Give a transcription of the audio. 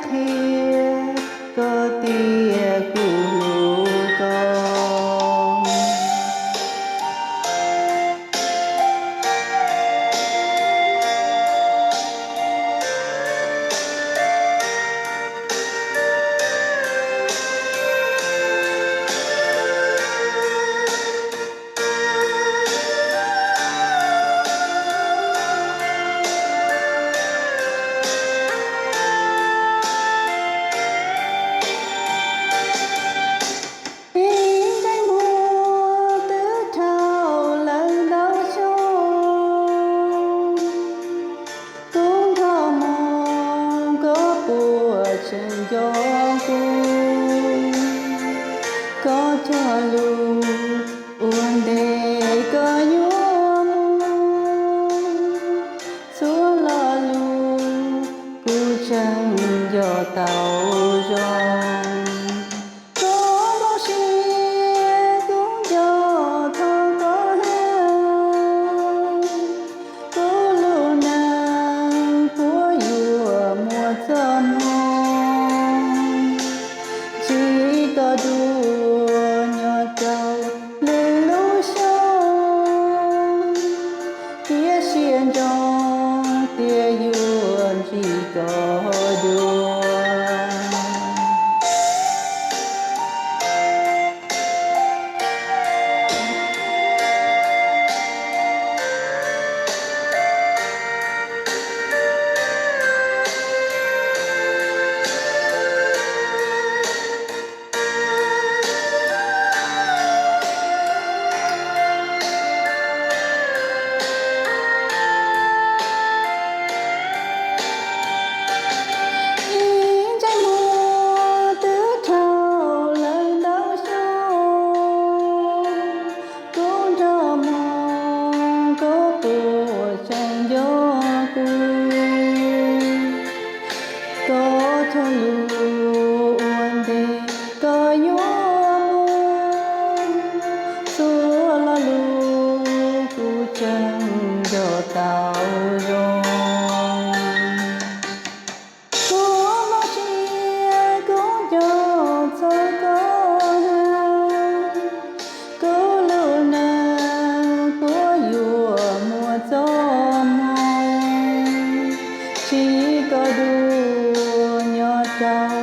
qhia koj tias kuv hlub koj. Ib ntsais muag twb dhau lawm ntau xyoo, tub nrog mog koj puas tseem nco kuv? Koj cog lus ua ntej koj yuav mus, txhua lo lus kuv tseem nco tau zoo. Koj nplooj siab kuv nco txog koj hab, kuv lub neej puas yuav muaj txoj hmoo, tsis koj dua nyob rau lwm lub xyoo, thiab siab ntsoov tias yuav ntsib koj dua. Ib ntsais muag twb dhau lawm ntau xyoo, tub nrog mog koj puas tseem nco kuv? Koj cog lus ua ntej koj yuav mus, txhua lo lus kuv tseem nco tau zoo. Kuv nplooj siab kuv nco txog koj hab, kuv lub neej puas yuav muaj txoj hmoo, tsis koj dua nyob rau